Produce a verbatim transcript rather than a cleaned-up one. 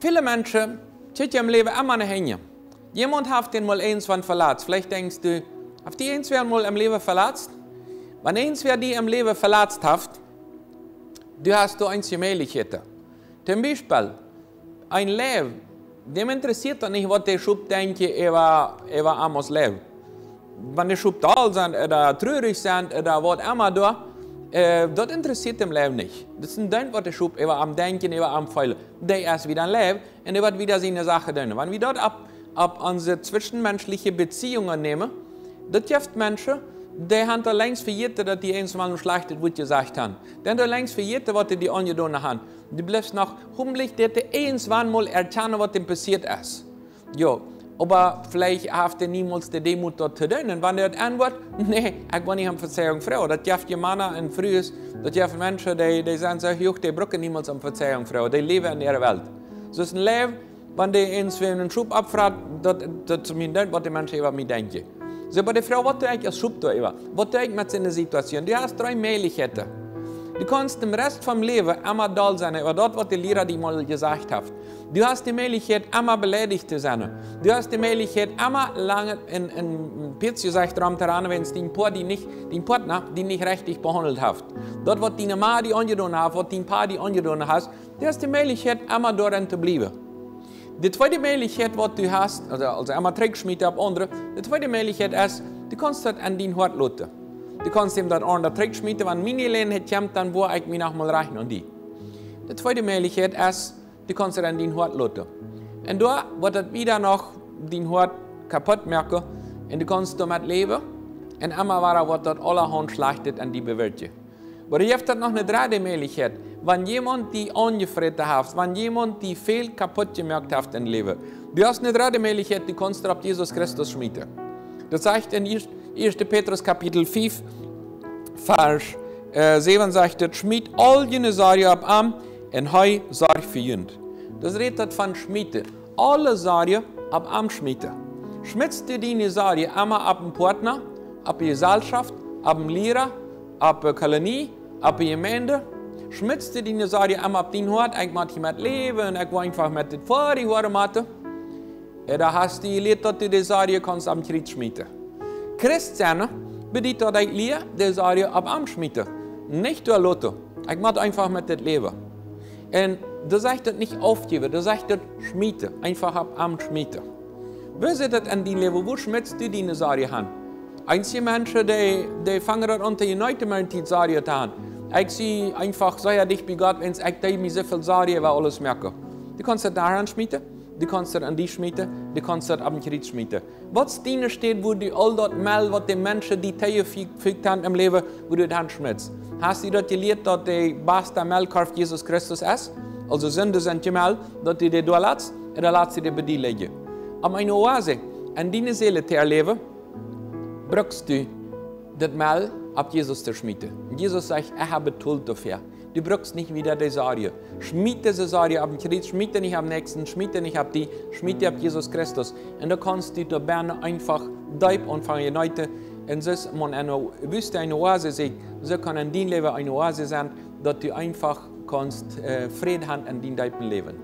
Väle Menschen kjikjen em Läwen emma no hinjen. Jemaunt haft dän mol eenswan velatzt. Veleicht denkjst du, haft die eenswäa mol em Läwen velatzt? Wan eenswäa die em Läwen velatzt haft, du hast doa eensje Mäajlichkjeiten. Toom Biespel, een Leew, däm interessieet daut nich, waut de Schop denkjen äwa, äwa am aus Leew. Wan de Schop doll sent ooda trurich sent ooda waut emma doa, äh, daut interessieet däm Leew nich. Daut es een Deent, waut de Schop äwa am denkjen, äwa am feelen. Dee es wada een Leew un dee woat wada siene Sachen doonen. Wan wie daut opp, opp onse twischenmenschliche Beziehungen nämen, daut jeft Menschen, dee han aul lenjst vejäten, daut die eensmol een schlajchtet Wuat jesajcht han. Dee han aul lenjst vejäten, waut dee die aunjedonen han. Du blifst noch humblich, daut dee eenswan mol erkjanen, waut däm passieet es. Jo, oba veleicht haft dee niemols de Deemoot, daut to doonen. Un wan dee daut enwoat, nä, ekj woa nich om Vezeiunk froagen. Daut jeft je Mana un Frues, daut jeft Menschen, dee, dee sent soo huach, dee brucken niemols om Vezeiunk froagen. Dee läwen en äare Welt. Soo es een Leew, wan dee eenswäa een Schop oppfrat, daut, daut es mien Deent, waut de Menschen äwa mie denkjen. Soo, oba de Froag, waut doo ekj aus Schop doaräwa? Waut doo ekj met soone Situation? Du hast dree Mäajlichkjeiten. Du kaust dän Rest vom Läwen emma doll sennen äwa daut, waut de Liera die mol jesajcht haft. Du hast de Mäajlichkjeit, emma beleidicht to sennen. Du hast de Mäajlichkjeit, emma lang een, een Pizza jesajcht rom to ranen, wan dien Poa die nich, dien Partner die nich rajcht behaundelt haft. Daut, waut diene Ma die aunjedonen haft, waut dien Pa die aunjedonen haft, du hast de Mäajlichkjeit, emma doaren to bliewen. De tweede Mäajlichkjeit, waut du hast, aulsoo, aulsoo emma trigjschmieten opp aundre, de tweede Mäajlichkjeit es, du kaust daut aun dien Hoat loten. Du kaust am daut aundre trigjschmieten, wan miene Jeläajenheit kjemt, dan woa ekj mie noch mol rächen aun die. De tweede Mäajlichkjeit es, du kaust daut aun dien Hoat loten. Un doa woat daut wada noch dien Hoat kaput moaken un du kaust doamet läwen un emma wada woat daut aulahaunt Schlajchtet aun die bewirkjen. Oba doa jeft daut noch eene dredde Mäajlichkjeit, wan jemaunt die aunjefräten haft, wan jemaunt die väl kaput jemoakt haft em Läwen. Du hast eene dredde Mäajlichkjeit, du kaust daut opp Jesus Christus schmieten. Daut sajcht en Ieeschte Petrus Kapitel fiew, Varsch, äh, säwen sajcht et: "Schmiet aul june Sorjen opp am un hee sorcht fa junt." Daut rät daut von schmieten. Aule Sorjen opp am schmieten. Schmietst du diene Sorjen emma opp dän Partner, opp de Jeselschoft, opp dän Liera, opp de Kolonie, opp de Jemeent? Schmietst du diene Sorjen emma opp dien Hoat, ekj mott hia met läwen un ekj woa eenfach met dit fa die woaren motten? Ooda hast du jelieet, daut du de Sorjen kaust aum Kjriez schmieten? Christ sennen bediet, daut ekj lia de Sorjen opp am schmieten, nich doa loten. Ekj mott eenfach met dit läwen. Un doa sajcht daut nich aufjäwen, doa sajcht daut schmieten, eenfach opp am schmieten. Woo sitt daut en dien Läwen? Woo schmietst du diene Sorjen han? Eenje Menschen, dee, dee fangen daut aun to jeneeten, met de Tiet Sorjen to han. Ekj sie eenfach sea dicht bie Gott, wan ekj dee mie soo väl Sorjen äwa aules moaken. Du kaust daut doa han schmieten, du kaust daut aun die schmieten, du kaust daut opp dän Kjriez schmieten. Waut es diene Städ, wua du aul daut Mell, waut de Menschen die toojefügt han em Läwen, wua du daut han schmietst? Hast du daut jelieet, daut de baste Mellkorf Jesus Christus es? Aulsoo Sinden sent je Mell, daut du dee doa latst, ooda latst du dee bie die lijen? Om eene Oase en diene Seel to erläwen, brukst du daut Mell opp Jesus to schmieten. Jesus sajcht: "Ekj hab betolt doafäa." Du brukst nich wada de Sorjen. Schmiet dise Sorjen opp dän Kjriez, schmiet dee nich opp dän Näakjsten, schmiet dee nich opp die, schmiet dee opp Jesus Christus. Un dan kaust du doa bennen eenfach deep aunfangen jeneeten. Un soo aus maun enne Wüste eene Oase sitt, soo kaun en dien Läwen eene Oase sennen, daut du eenfach kaust, äh, Fräd han en dien deepen Läwen.